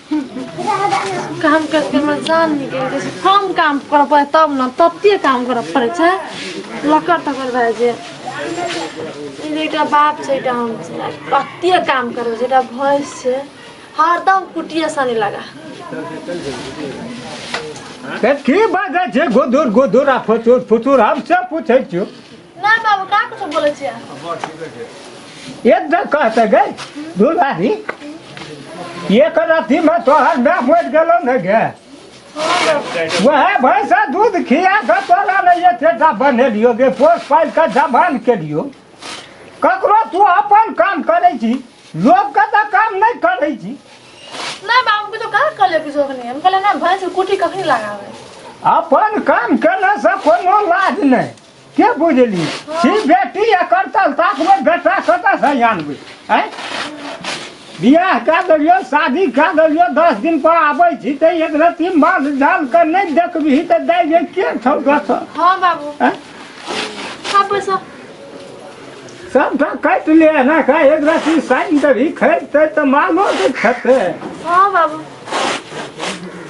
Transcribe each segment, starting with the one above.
काम करके हमर जान निकलि जाइ छै। कम काम करऽ पड़ै तब ने, तते काम करऽ पड़ै छै, लकर तकर भए जाइ छै। ई जे एकटा बाप छै, एकटा हम छै, कते काम करबै छै। एकटा भैंस छै, हरदम कुटिए सानी लगा। तऽ की बाजै छै गुदुर गुदुर आ फुचुर फुचुर? हम से पूछै छियौ। ना बाबू, का कुछ बोलै छियै? एक दऽ कहते गै दुलारी, एक रातिमे तोहर माय मरि गेलौ ने गे, वएह भैंसा दूध खिया कऽ तोरा ने एतेटा बनेलियो गे, पोस पालि कऽ जवान केलियो। ककरो तू अपन काम करै छी, लोकके तऽ काम नहि करै छी। ना बाबू, कुछो कहाँ कहलियै? कुछो अखनी हम कहलियै ना, भैंस के कुटी कखनी लगाबै। अपन काम केलासँ कोनो लाज नहि के बुझली छी बेटी। एकर तल ताकबै, बेटा कतऽसँ आनबै? आँय, बियाह कए देलियौ, शादी कए देलियौ, 10 दिन पर आबै छी तऽ एक रत्ती माल जाल के नहि देखबही तऽ दाइ जे के छौ गछ? हाँ बाबू। आँय? खा पैसा। सबटा काटि ले ना का, एक रत्ती साइन देबही, खेतै तऽ मालो के खेतै। हाँ बाबू।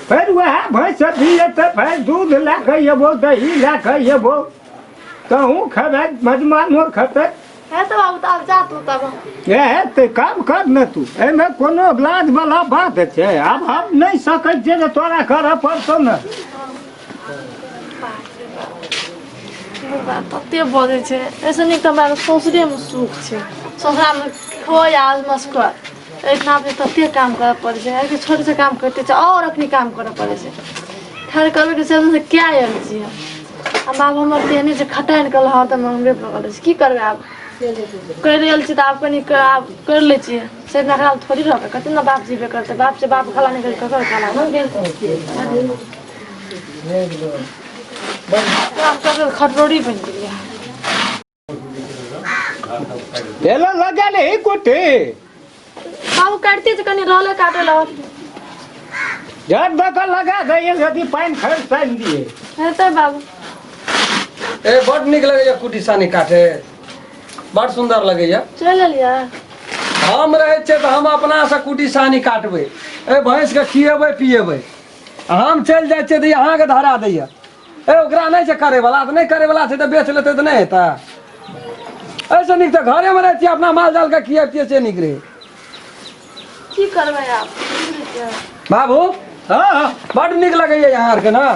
फेर वएह भैंस भी एतै, फेर दूध लए कऽ एबो, दही लए कऽ एबो, तहूँ खेबै, मजमानो खेतै। है तऽ बाबू, तऽ आब जा तू तब। ए तऽ काम कर ने तू, एहिमे कोनो लाज वाला बात छै? आब हम नहि सकै छियै जे तोरा करऽ पड़तौ ने। बाप, तते बजै छै। एहिसँ नीक तऽ हमरा ससुरेमे सुख छै। ससुरामे खो आ मस्कर। एहिठाम जे तते काम करऽ पड़ै छै, एहिके छोट छोट काम करिते छै आओर अखनी काम करऽ पड़ै छै। खैर, करबै से से क्या आयल छी हम। आ बाप हमर तेहने छै, खटानि कऽ हरदम हमरे पकड़ छै। की करबै, आब करि रहल छी तऽ आब कनि आब करि लै छियै से नखरा थोड़ी रहबै। कते ने बाप जीबे करतै? बाप से बाप खाला नहि करै, ककर खाला भऽ गेल? खटरोड़ी बनि गेलियै। तेल लगा ले कुटी। बाबू, काटिते छै, कनि रहलै काटै लए। जब दऽ कऽ लगा दे, यदि पानि खैर सानि दिए। हेतै बाबू। ए, बड नीक लगैया कुटी सानी काटे, बड सुंदर लगैया। चलि एलियै। हम रहै छियै तऽ हम अपनासँ कुटी सानी काटबै, ए भैंसके खिएबै पिएबै। हम चलि जाइ छियै तऽ ई अहाँके धरा दैया। ए, ओकरा नहि छै करैवला तऽ नहि करैवला छै तऽ बेच लेतै तऽ नहि हेतै? एहिसँ नीक तऽ घरेमे रहै छियै, अपना माल जालके खिएबतियै, से नीक रहै। की करबै आब? बाबू। हँ। बड नीक लगैया यहाँ आरके ने।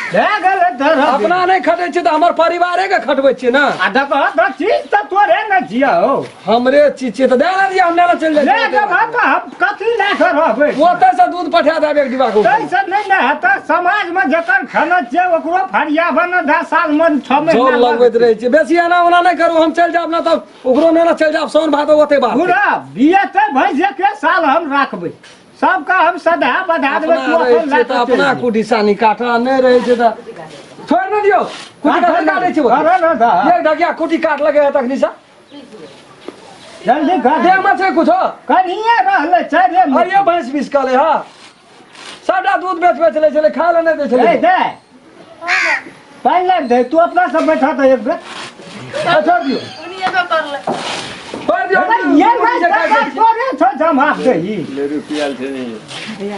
भए गेलै धरा। अपना नहि खटै छियै तऽ हमर परिवारेके खटबै छियै ने। आ देखह तऽ, चीज तऽ तोरे ने छियौ। हमरे चीज छियै तऽ दए ने दिअ, हम ने चलि ले जाइ। देबह तऽ हम कथी लए कऽ रहबै? ओतऽसँ दूध पठा देब एक डिब्बा के। ताहिसँ नहि ने हेतै। समाजमे जकर खाना छियै ओकरो फरियाबऽ ने, 10 सालमे 6 जोर महीना लगबैत रहै छियै। बेसी एना ओना नहि करू, हम चलि जायब ने तब ओकरो ने चलि जायब, साउन भादो ओतै बात। पूरा बियेतै भैंस, एक साल हम राखबै, सबके हम सधा बढ़ा देबै। अपना तू रहै अपन छियै लए तऽ कऽ अपना चलि जो। कुटी सानी काट, नहि रहै छै तऽ छोड़ि ने दियौ। कुटी काटै काटै छै। करऽ ने तऽ। एक ढकिया कुटी काट लगे है तखनी से। जल्दी कर। देह में छै कुछो? कनिये रहलै, चारिये मिनट। अरे, भैंस बिस कले हा, सबटा दूध बेच बेच लै छलै, खाय लए नहि दै छलै। ए दे पानि लाबि दे, तू अपना सब बैठा तऽ एक बेर। आ, छोड़ दियौ। ओनी एबे करलै। छोड़ दियौ। अरे, ये दू मुट्ठी जे काटि दै छियै। तोरे छौ, जमाब दही।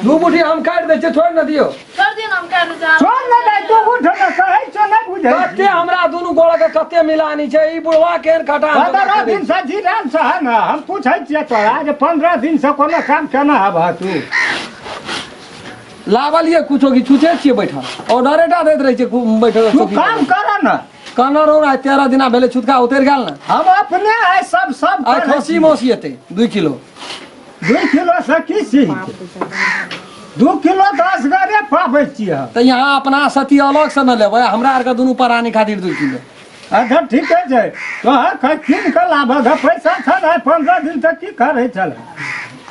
दू मुट्ठी हम काटि दै छियै, छोड़ि ने दियौ। छोड़ दियौ ने, हम काटि दै छी। छोड़ ने दे, तू उठ ने, कहै छौ नहि बुझै। कते हमरा दुनू गोड़ा के कते मिलानी छै, ई बुढ़वा केहन खटान। 15 दिन से जीरान से है ने, हम पूछै छियै तोरा जे 15 दिन से कोनो काम केना हबह तू? लावलिए कुछो की छुछे छियै बैठल, ऑर्डरे टा दैत रहै छियै खूब बैठल। तू काम कर ने। कहने रहौ ने, आइ 13 दिना भेलै, छुतका उतरि गेल ने। हम अपने आइ सब सब आइ करै खस्सी छी। मौसी एतै 2 किलो। 2 किलो से की सीख? 2 किलो 10 गरे पाबै छियै हम। तऽ यहाँ अपना सती अलग से न लेबै, हमरा आरके दुनू प्राणी खातिर 2 किलो। अच्छा, ठीके छै, तोहर कीन कऽ लाबऽ, पैसा छल? आइ 15 दिन तक की करै छल?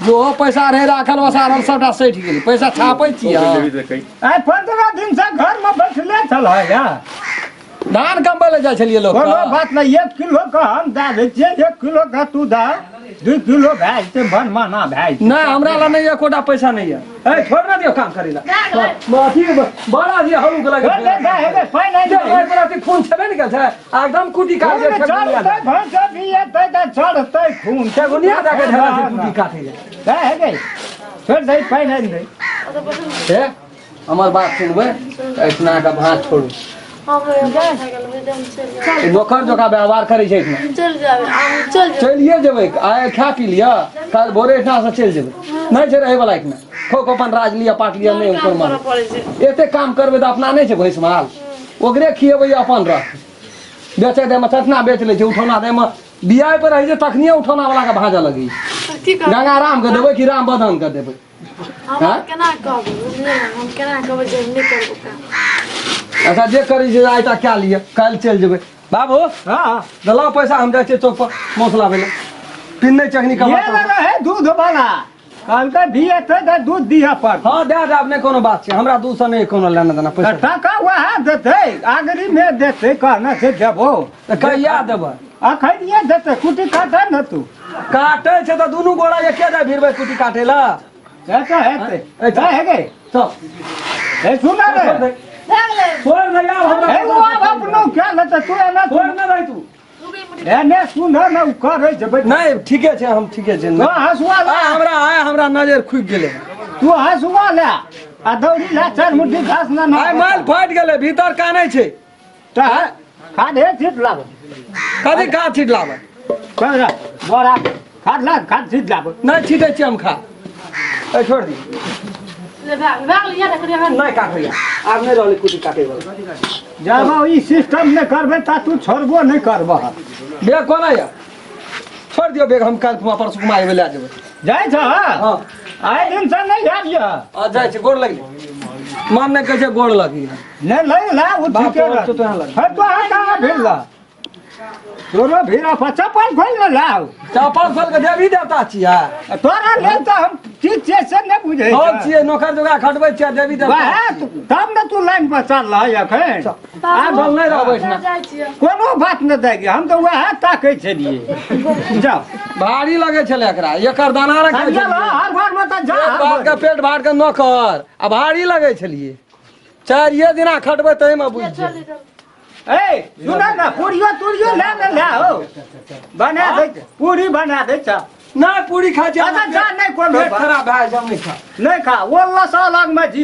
जो पैसा रहे राखल वसारल, सबटा सठि गेलै। पैसा छापै छियै अहाँ। आइ 15 दिन से घरमे बैठले छल या? धान कमबै लए जाइ छलियै लोक। कोनो बात नहि, 1 किलो के हम दए दै छियै, 1 किलो के तू दए, 2 किलो भए जेतै, बनमाना भए जेतै। नहि, हमरा लग नहि एकोटा पैसा नहि यऽ। ए, छोड़ ने दियौ काम करै लए। भए गेलै। अथी बड़ा जे हलुक लगे। दे, दे, हे गे, पानि आनि दे। पर अथी खून छेबे ने करै छै आ एकदम कुटी काट खून चढ़तै, भैंस भी एतै तऽ चढ़तै खून। ठेहुनिया दए के ढेला छै कुटी काटै लए। दे हे गे, छोड़ दे, पानि आनि दे। तऽ पसन्द हे हमर बात सुनबै एहिठिना के भाँज छोड़ू। हम भए गेल एकदम, चलि जायब। ई नौकर जकाँ व्यवहार करै छै एहिठिना। चलि जायब, आब चलि जायब। चलिए जेबै, आइ खा पी लिअ, काल्हि भोरे एहिठिना से चलि जेबै। नहि छै रहैवला एहिठिना। खोक अपन राज लिअ, पाट लिअ, नहि काम ओकर करऽ माल। पड़ै छै। एते काम करबै तऽ अपना नहि छै भैंस माल, ओकरे खिएबै अपन रह बेचै दैमे ततना बेच लै छै। उठौना दैमे बियाह पर रहै छै तखनिए उठौना वाला के भाँजऽ लगै छै। तऽ की करबै? गंगा राम के देबै कि राम बदन के देबै? हम आँय? केना कहबै, बुझलियै ने? हम केना कहबै जे हम नहि करबो काम? अच्छा, जे करै छै आइ तक कए लिअ, काल्हि चलि जेबै। बाबू। हाँ। देलहुँ पैसा, हम जाइ छियै चौक पर मौस लाबै लए। पिन्नै चखनी ये कमा लगा है दूध वाला, कहलकै भी एते तऽ दूध दिअ पर। हँ, दए देब, नहि कोनो बात छै। हमरा दूधसँ नहि कोनो लेना देना। तऽ पैसा टाका वएह देतै, आगरी मे देतै, कहने छै देबो। तऽ कहिया देबै? अखनिये देतै, कुटी काटै ने तू। काटै छै तऽ दुनू गोड़ा एके जाय भिड़बै कुटी काटै लए। हेतै हेतै। ए, हे हे गे। चल। हे सुन रे। छोड़ दे, भए गेलै। छोड़ दे आब हमरा। हे ओ आब अपनो क्या लेतै, तू एना छोड़ ने रही तू। ए ने सुन ने, ओ करै छै बैठ। नहि, ठीके छै, हम ठीके छै। तू हँसुआ ले। आइ हमरा आइ हमरा नजर खुगि गेलै। तू हँसुआ ले आ दौड़ी ले, चारि मुट्ठी घास ना। आइ माल फाटि गेलै, भीतर कानै छै। तऽ खाद हे छीट लाब। कथी खाद छीट लाबै? कर बोरा खाद ला, खाद छीट लाब। नहि छीटै छियै हम खाद। ए छोड़ दी। ले, भए गेल, भए गेल, इएह ने करियै। नहि काटैया, आब नहि रहलै कुटी काटै वाला। जब ई सिस्टम नहि करबै ता तू छोड़बो नहि करबह। बैग कोना यऽ? छोड़ दियौ बैग, हम काल्हि परसू कुमार एबै, लए जेबै। जाइ छह? हँ। आइ दिनसँ नहि आबियह। आ जाइ छी, गोर लगली। मन नहि कहै छै गोर लगी। नहि लग ला, ओ बाप ठीके रे, रह। तो तोरा लग। हे तो कहाँ भेल ला तोरो भीड़ा पर चप्पल खोल ने लाउ। चप्पल खोल के देवी देवता छियै? तोरा लेल तऽ हम चीज छियै से नहि बुझै हम छियै नौकर जोगा खटबै छियै देवी देवता। वएह तब ने तू लाइन पर चल रहा एखन। आब हम नहि रहबै एहिठिना। जाइ छियै। कोनो बात नहि दैके, हम तऽ वएह ताकै छलियै, जाउ। भारी लगै छलै एकरा, एकर दाना रखै चल छलियै। हर बार मे तऽ जा। एक बार के पेट भार के नौकर आ भारी लगै छलियै। चारिये दिना खटबै ताहिमे बुझि चल जेबै। चल। ए सुन ने, पूरियो तूरियो ले ने ले हो, बना दै छै, पूरी बना दै छ। नहि, पूरी खाइ छियै। अच्छा, जा, नहि कोनो पेट बात। खराब भए जाइ छै, हम नहि खा नहि खा, ओ लसा लगमे जी।